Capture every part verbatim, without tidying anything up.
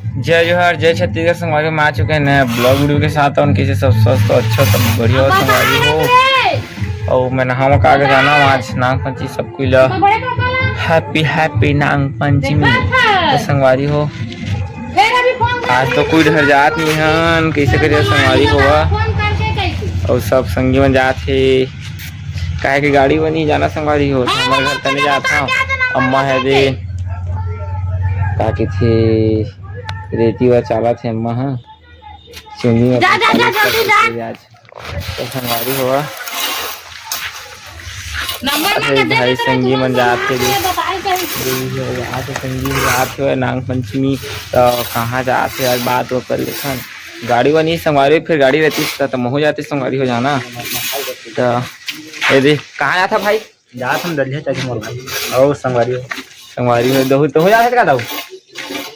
जय जोहार, जय छत्तीसगढ़ संगवारी, मैं आ चुके हैं नया ब्लॉग वीडियो के साथ। और कैसे सब स्वस्थ हो, अच्छा, सब बढ़िया हो संगवारी हो। और मैं नहावा का के जाना हूँ आज नाग पंचमी, सब कोई ला हैप्पी हैप्पी नाग पंचमी। तो संगवारी हो, आज तो कोई डहर जात नहीं हन, कैसे करिए संगवारी हो। और सब संगी मन जात हे, काहे कि गाड़ी बनी जाना संगवारी हो, तो हमर घर तने जात हव। अम्मा है दे, का कथे, रेती वा चालत हे अम्मा ह। चुनी वा जा, जा, जा, जल्दी जा। आज तो संगवारी हो, नंबर अरे मांगे दे भाई, दे, संगी मन जात हे दे। बताई कहीं। आज संगी मन जात हे नाग पंचमी, तो कहाँ जात हे आज बात वो कर लेथन। गाड़ी वा नहीं संगवारी, फिर गाड़ी रहती त, त महू जाते संगवारी हो जाना। तो ये दे, कहाँ जात हे भाई? जात हम दलिया चाची मोर भाई। और संगवारी हो। संगवारी हो, दहू, दहू जात हे का दहू?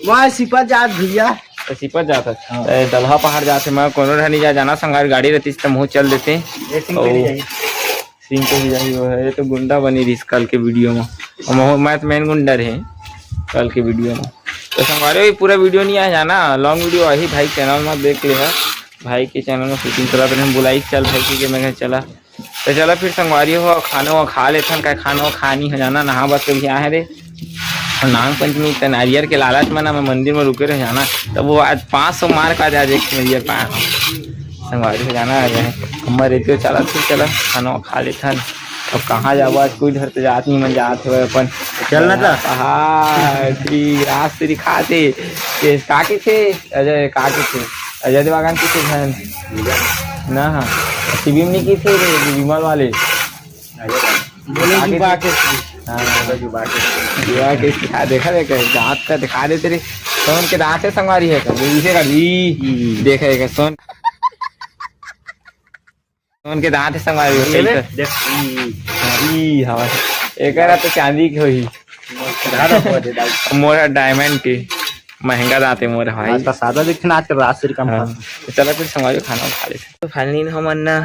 वहाँ सिपत जात भैया। तो सिपत जात हे। हाँ। ए, दलहा पहाड़ जात हे, मैं कोनो ढनी जा जाना संगवारी, गाड़ी रहती त महू चल देते। ये सिंह के और नहीं जाई। सिंह के ही जाही वो है, ये तो गुंडा बनी रहिस कल के वीडियो में। और महू, मैं तो मेन गुंडा रहे कल के वीडियो में। तो संगवारी हो, ये पूरा वीडियो नहीं आया जाना, लॉन्ग वीडियो आही भाई चैनल में देख ले है। भाई के चैनल में शूटिंग चलत रहे, हम बुलाई चल भाई के, मैं कहा चला। तो चला फिर संगवारी हो, खाना वो खा लेथन, का खाना वो खा नहीं हो जाना, नहा बस के भी आए रे। और नाग पंचमी त नारियर के लालच में ना मैं मंदिर में रुके रह जाना, तब वो आज पाँच सौ मार का आज एक नारियर पाए हो। संगवारी हो जाना आ जाए, हमर रेतियो चला फिर चला खाना वो खा लेथन। अब कहाँ जाबो आज, कोई घर तो जात नहीं, मन जात हो अपन। चल ना ता। हाँ, श्री राज श्री खाते, के का के थे? अजय का के थे? अजय देवागन के थे बहन? ना, हाँ। शिविम नहीं की थे रे, विमल वाले। बोले का जी के बात थे? है। हाँ। बोले जी बात है। विवाह के दिखा, देखा, देखा, दांत का दिखा देते रे। कौन के दांत है संगवारी है का? इसे का ली। हम्म। देखा, देखा, सोन। सोन के दांत है संगवारी हो, ये सही ले, कर। देख, ई, ई, हाँ। एकरा तो चांदी के होही। दादा, दादा। मोरा डायमंड के महंगा दांत है मोर भाई। आज का सादा दिखे ना, आजकल रात से कम हाँ। खाना। तो चलो फिर संगवारी खाना खा लेते। तो फाइनली हमन ना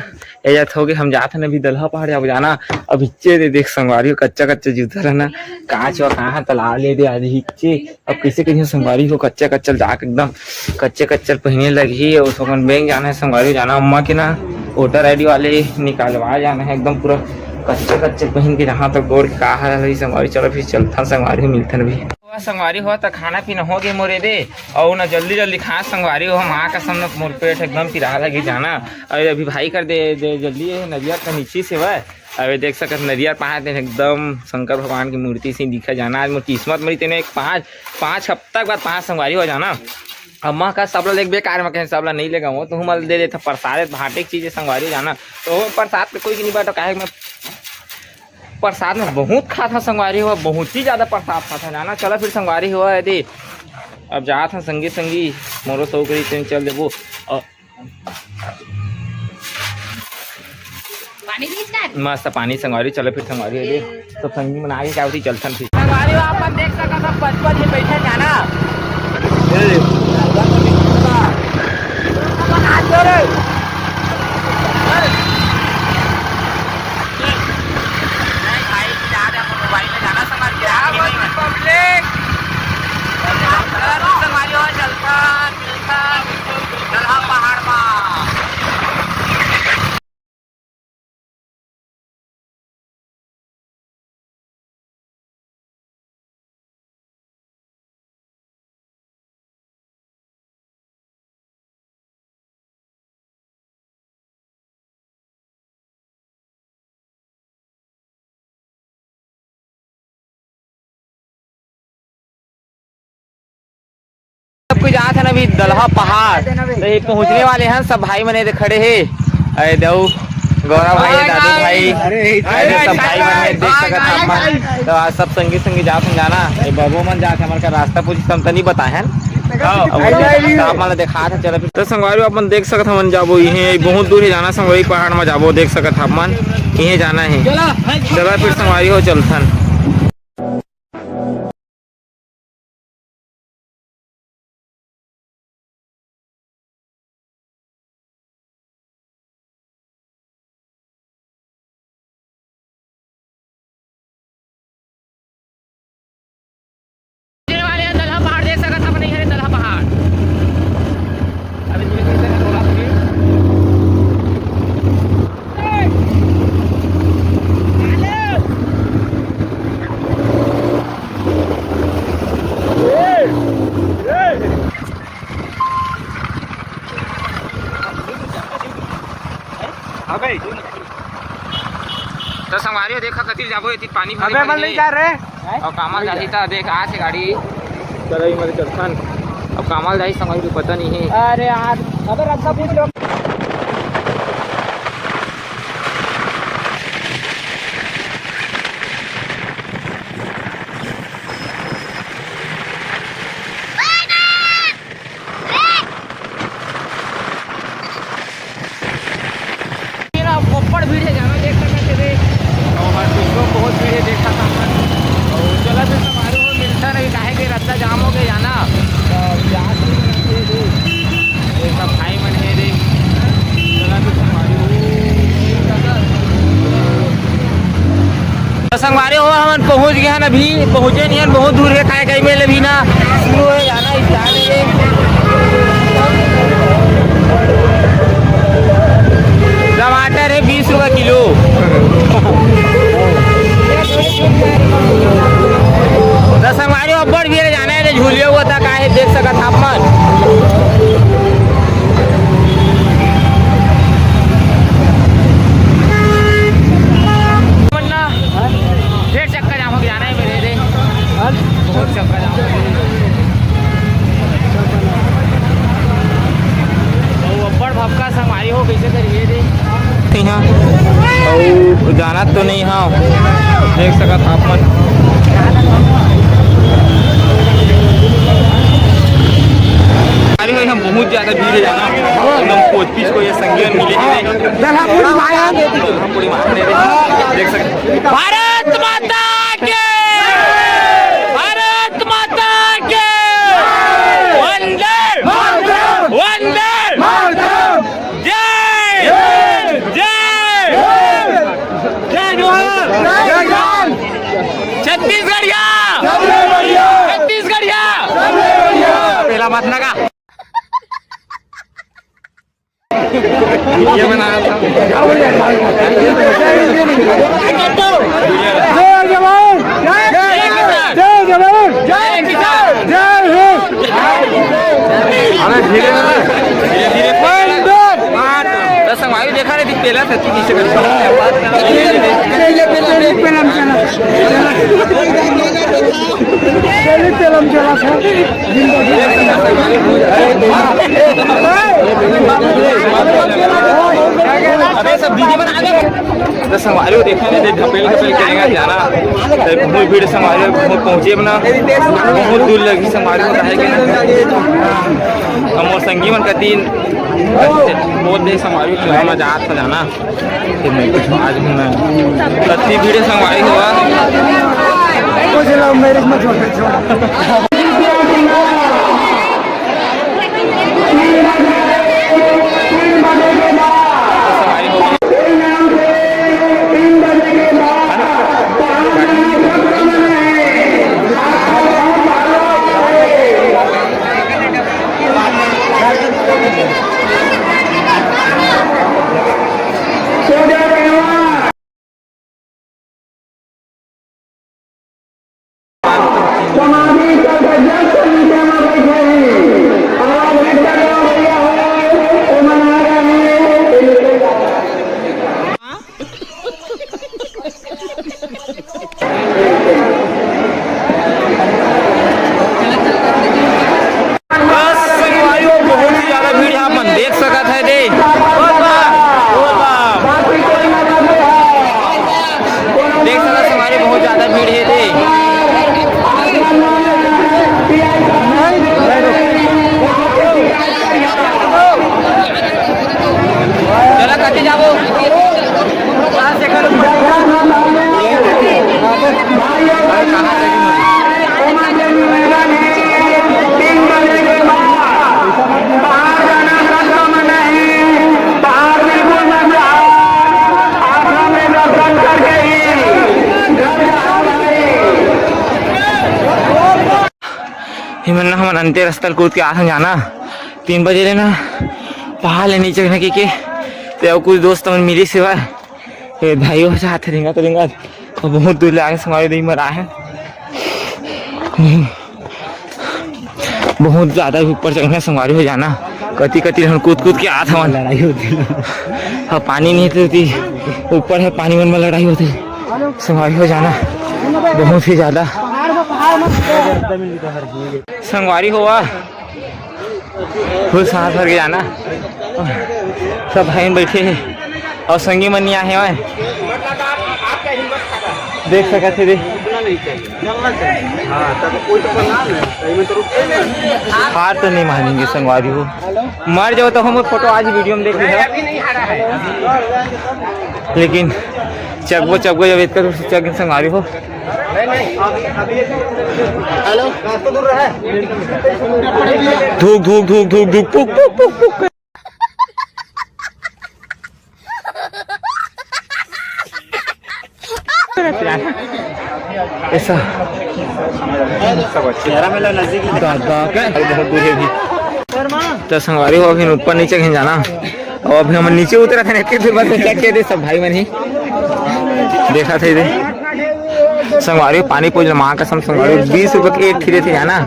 ये जात हो गए, हम जात हन अभी दलहा पहाड़ जाबो जाना। अब हिच्चे दे देख संगवारी हो, कच्चा कच्चा जूता रहना, कांच वा कहाँ तला ले दे आज हिच्चे। अब कैसे करिए संगवारी हो, कच्चा कच्चा जाके एकदम कच्चे कच्चे पहिने लगही। और अपन बैंक जाना है संगवारी, जाना अम्मा के ना वोटर आईडी वाले निकालवा जाना है एकदम पूरा कच्चे कच्चे पहिन के, जहाँ तक गोड़ के का हाल है संगवारी। चलो फिर चलथन संगवारी, मिलथन अभी। वाह संगवारी हो, त खाना पीना हो गए मोरे दे, और ना जल्दी जल्दी खा संगवारी हो, माँ कसम न मोर पेट एकदम पिराह लगी जाना। अरे अभी भाई कर दे, दे जल्दी है, नरियर का नीचे से वह। अबे देख सकत नरियर पहाड़ तेन एकदम शंकर भगवान की मूर्ति से दिखा जाना। आज मोर किस्मत मरी तेने एक पाँच, पाँच हफ्ता के बाद पाँच संगवारी हो जाना। अब माँ का सबला लेके बेकार में कहें, सबला नहीं लेगा वो, तो हम दे देता प्रसाद है, भाटे की चीज है संगवारी हो जाना। तो वो प्रसाद पे कोई की नहीं बैठो, काहे मैं प्रसाद में बहुत खाता संगवारी हो, बहुत ही ज्यादा प्रसाद खाता जाना। चला फिर संगवारी हो यदि अब जात हन संगी संगी, मोरो सौ करी तेन चल देबो। और पानी भी इसका? मस्त पानी संगवारी, चलो फिर संगवारी हो यदि। तो संगी मन आगे क्या होती, चलथन फिर। संगवारी हो, आप मन देख सकत हो, पचपन में बैठे जाना। सब कोई जात हन अभी दलहा पहाड़, तो ये पहुँचने वाले हैं सब भाई मने दे खड़े हे। अरे दऊ गौरव भाई, दादू भाई, अरे सब भाई मने देख सकत हन। तो आज सब संगी संगी जात हन जाना, ये बाबू मन जात हन, हमर का रास्ता पूछी हम तो नहीं बताए हैं। अब आप मन ला दिखात हे, चलो फिर। तो संगवारी हो, अपन देख सकत हमन जाबो इहे, बहुत दूर हे जाना संगवारी, पहाड़ में जाबो, देख सकत हमन इहे जाना हे। चलो फिर संगवारी हो, चलथन। वाले हैं दलहा पहाड़, देख सकत हन, नहीं है दलहा पहाड़। त संगवारी हो, देखा कति जाबो, एती पानी भरे अबे, भरे बल नहीं हे। जा रहे। अउ कामा जाही त देख, आ से गाड़ी। चलो, ये मत चलथन। अब कामा जाही संगवारी हो, पता नहीं हे। अरे यार, अबे रस्ता पूछ लो। ये ना, अब्बड़ भीड़ हे, जाना देख सकत हे रे। अउ हर कुछ तो बहुत भीड़ हे, देख सकत हन। अउ चला फिर संगवारी हो, मिलथन अभी, काहे के रस्ता जाम हो गया जाना। तो अभी आज ये सब भाई मन हे रे। चला फिर संगवारी हो। त संगवारी हो, हमन पहुंच गे हन, अभी पहुंचे नहीं हन, बहुत दूर हे, खाए खाए में अभी ना शुरू हे जाना, start हे। टमाटर हे बीस रुपया किलो। त संगवारी हो, अब्बड़ भीड़ हे जाना हे, झूलिया हुआ था, काहे देख सकत आप मन। मतलब, डेढ़ चक्का जाम हो जाना हे मेरे रे। बहुत चक्का जाम हो गया। वो अब्बड़ भक्का संगवारी हो, कैसे करिए रे? नहीं हाँ। अउ जाना तो नहीं हाँ। देख सकत आप मन। अरे, यहाँ बहुत ज्यादा भीड़ हे जाना। एकदम कोच पीस को ये संगी मन मिले हे। पूरी मार दे। देख सकते। भारत माता के, भारत माता के, वंदे, वंदे, जय, जय, जय जोहार। छत्तीसगढ़िया, छत्तीसगढ़िया। पहला मत लगा। ये बना रहा था। जय जवान, जय किसान, जय जवान, जय किसान, जय हिंद। अरे धीरे ना, धीरे धीरे। वंदे मातरम। त संगवारी देखा नहीं दिख, पहला था, तू नीचे कर। पहले, पहले, पहले हम चला। पहले तेल हम चला था। अबे सब वीडियो बना दे। त संगवारी हो देखा नहीं, देख, ढपेल ढपेल के लेगा जाना। त बहुत भीड़ संगवारी हो, बहुत पहुंचे बना, बहुत दूर लगी संगवारी हो, काहे के ना। हम और संगी मन का तीन बहुत देर संगवारी हो, चला जात था जाना। आज हूँ मैं। कत्ती भीड़ हे संगवारी हो। कुछ लव मैरिज में छोड़, छोड़। बस संगवारी हो, बहुत ही ज्यादा भीड़ हे, आप मन देख सकत हे दे। देख सकत हे संगवारी, बहुत ज्यादा भीड़ हे दे। चला, कति जाबो? ये मन ना हमन अंते रस्ता ल कूद के आथन जाना, तीन बजे ले ना पहाड़ ले नीचे ना के, के ते अउ कुछ दोस्त मन मिली सेवा। ए भाई, वो जात हे, रिंगत, रिंगत। तो बहुत दूर ले आए संगवारी, दई मर आए। बहुत ज्यादा ऊपर चढ़ना संगवारी हो जाना। कति कति हम कूद कूद के आत हवन। लड़ाई होती है। हाँ, पानी नहीं होती, ऊपर है पानी मन में लड़ाई होती। संगवारी हो जाना बहुत ही ज्यादा। संगवारी हो, फुल सांस भर के जाना। सब भाई बैठे हैं और संगी मन नहीं आए हैं। देख सकत हे दे। हार तो नहीं मानेंगे संगवारी हो, मर जाओ तो हम फोटो आज वीडियो में देख लिया। लेकिन चकबो चकबो जब इतना दूर से चक संगवारी हो। धूक धूक धूक धूक धूक पुक पुक पुक पुक। ऐसा दादा का बहुत दूर है भी। तो संगवारी हो, अभी ऊपर नीचे कहीं जाना। और अभी हम नीचे उतरा था, इतनी दूर बाद में क्या किया थे सब भाई मन ही। देखा थे इधर संगवारी हो, पानी पूज माँ कसम संगवारी हो, बीस रुपए के एक खिले थे जाना।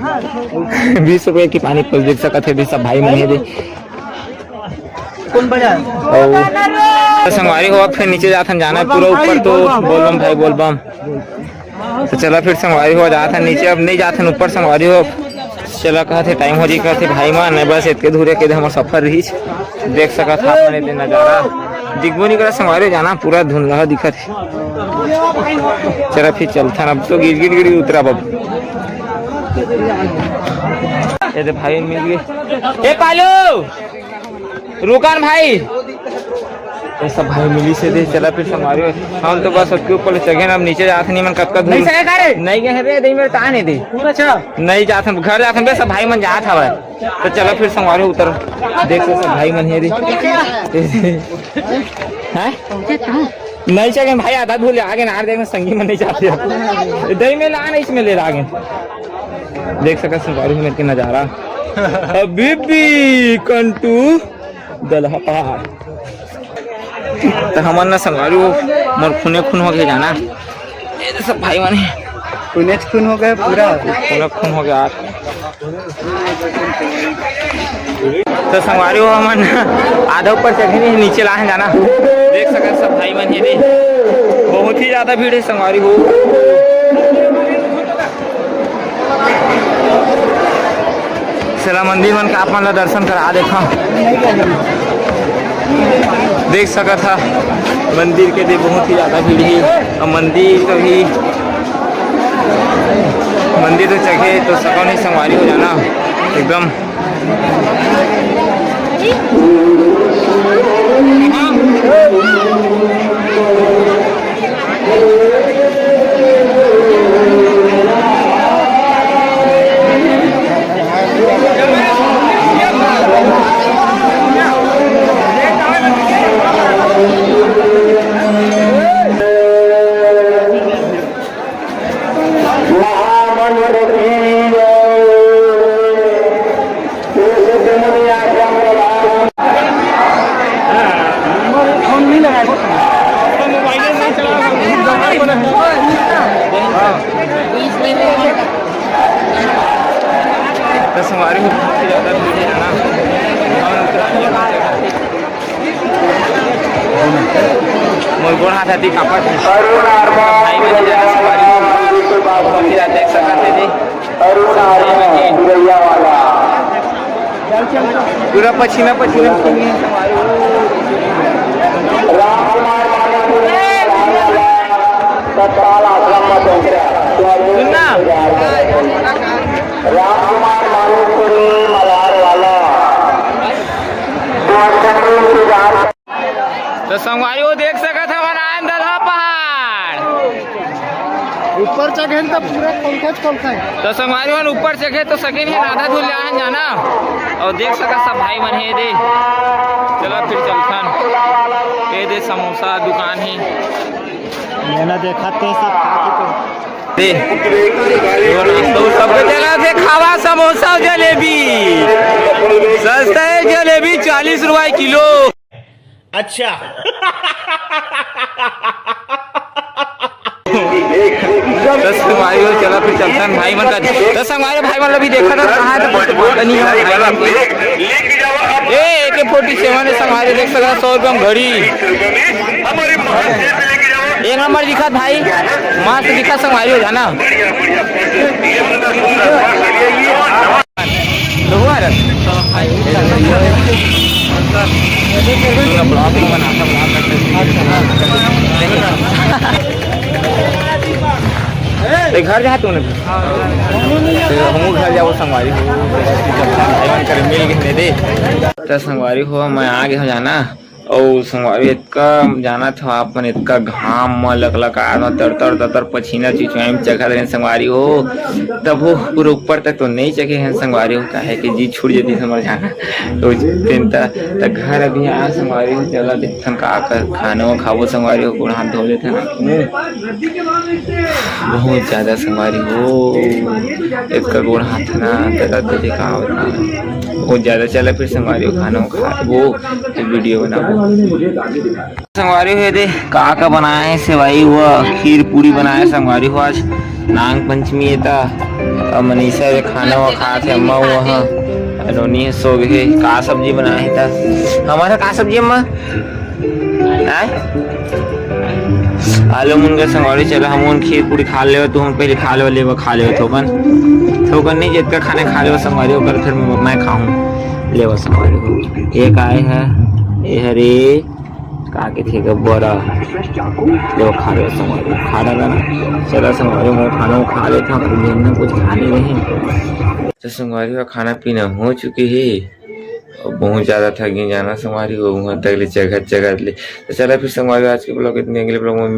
बीस रुपए की पानी पूज देख सकते थे सब भाई मन ही दे। कौन बजा? और तो संगवारी हो, अब फिर नीचे जाथन जाना है पूरा ऊपर, तो बोलबम भाई बोलबम। तो चला फिर संगवारी हो, जाथन नीचे, अब नहीं जाथन ऊपर संगवारी हो। चला कहत हे टाइम हो जी, कहत हे भाई मन, नहीं बस इतके धूरे के हमर सफर रहीच। देख सकत हा अपने दिन नजारा, दिखबो नहीं करा संगवारी हो, जाना पूरा धुंधला दिखत हे। चला फिर चलथन, अब तो गिर गिर गिर उतरा बाबू। ये दे भाई मिल गए। ए पालू, रुकान भाई। ये सब भाई मिली से दे, चला फिर संगवारी हो। हम तो बस उसके ऊपर चढ़े ना, अब नीचे जात नहीं मन कतका दूर। नहीं सके का रे? नहीं गए रे, नहीं मेरे तान है दे। पूरा अच्छा। नहीं जात हम, घर जात हम बे, सब भाई मन जात हवा। तो चला फिर संगवारी हो उतर। देख सब भाई मन है दे। हैं? नहीं चढ़े भाई, आधा धूल आगे ना, देख संगी मन नहीं जाते। दही में ला ना, इसमें ले ला आगे। देख सकत संगवारी हो मेर के नजारा। अभी भी कंटू दलहा पहाड़। तो हमन ना संगवारी हो, मोर खूने खून हो गए जाना। ये तो सब भाई मन हे। खूने खून हो गए पूरा। खूने खून हो गया। तो संगवारी हो, हमन आधा ऊपर चढ़े नहीं, नीचे ला हे जाना। देख सकत सब भाई मन हे रे, बहुत ही ज्यादा भीड़ है संगवारी हो। चला मंदिर मन के आप मन ला दर्शन करा देखां। देख सकत हा मंदिर के दे बहुत ही ज्यादा भीड़ ही। और मंदिर तो भी, मंदिर तो चढ़े तो सकल नहीं संगवारी हो जाना एकदम। तो संगवारी हो, बहुत ही ज्यादा भीड़ है ना। मोर गोड़ हाथ आती कांपत हे। भाई मन जाना संगवारी हो। बहुत ही ज्यादा देख सकत हे जी। पूरा पसीना पसीना। सुनना। राजकुमार मालूपुरी मलार वाला। तो संगवारी हो देख सकत हवन आन दलहा पहाड़। ऊपर चघेन त पूरा खोलखच खोलखच। तो संगवारी मन ऊपर चघे तो सकेन हे, आधा धूल जाहन जाना। और देख सकत सब भाई मन हे दे। चला फिर चलथन। ये दे समोसा दुकान हे। ये ना देखा ते सब खा के तो। दे। तो नाश्ता उस्ता सबके चला थे खावा समोसा जलेबी। सस्ता है जलेबी चालीस रुपए किलो। अच्छा। तो संगवारी हो, चला फिर चलथन भाई मन का। तो संगवारी भाई मन ला भी देखा था, कहाँ है तो कुछ पता नहीं है भाई मन के। ए, ए के फोर्टी सेवन है संगवारी, देख सकत हव, सौ रुपया में घड़ी। एक नंबर दिखत भाई, मस्त दिखत संगवारी हो जाना। लोगो आ रहा। पूरा ब्लॉग को बनाता, ब्लॉग करते। ते घर जा तूने? ते हमू घर जाबो संगवारी हो। भाई मन करे मिल गए दे। त संगवारी हो, मैं आ गया हूँ जाना। अउ संगवारी, एतका जानत हव आप मन, एतका घाम म लकलकात म, तर-तर, तर-तर पसीना चुचुआए म चघत रहेन संगवारी हो। तभो पूरा ऊपर तक तो नइ चघे हन संगवारी हो, काहे कि जी छूट जतिस हमर जाना। तो तेन त, त घर अभी आ संगवारी हो, चला देखथन का कर, खाना खाबो संगवारी हो, गोड़ हाथ धो लेथन। बहुत ज्यादा संगवारी हो, एतका गोड़ हाथ ना दर्द दे का होता है। बहुत ज्यादा। चला फिर संगवारी हो, खाना खाबो, फिर वीडियो बनाबो। संगवारी हो, ये दे का का बनाए हे सेवई, वो खीर पूरी बनाए हे संगवारी हो। आज नाग पंचमी हे त, अब मनीषा ये खाना वो खात हे, अम्मा वो ह, अनोनी हे सो गे हे। का सब्जी बनाए हे त, हमर ह का सब्जी अम्मा? आय? आलू मुनगा संगवारी, चला हमन खीर पूरी खा लेवा, तुमन पहले खा लेवा, लेवा खा लेवा थोकन, थोकन नहीं, जितका खाने खा लेवा संगवारी, ओकर फिर मैं, मैं खाहूँ। लेवा संगवारी हो, एक आए है, ये हरे, का के थे बड़ा, लेवा खा लेवा संगवारी, खा डाला ना। चला संगवारी, मैं खाना खा लेता हूँ, फिर मैं कुछ खाने नहीं। तो संगवारी हो, खाना पीना हो चुकी है। अब बहुत ज्यादा थक गए जाना संगवारी हो, वहाँ तक ले चघत चघत ले। तो चला फिर संगवारी, आज के ब्लॉग इतने, अगले ब्लॉग में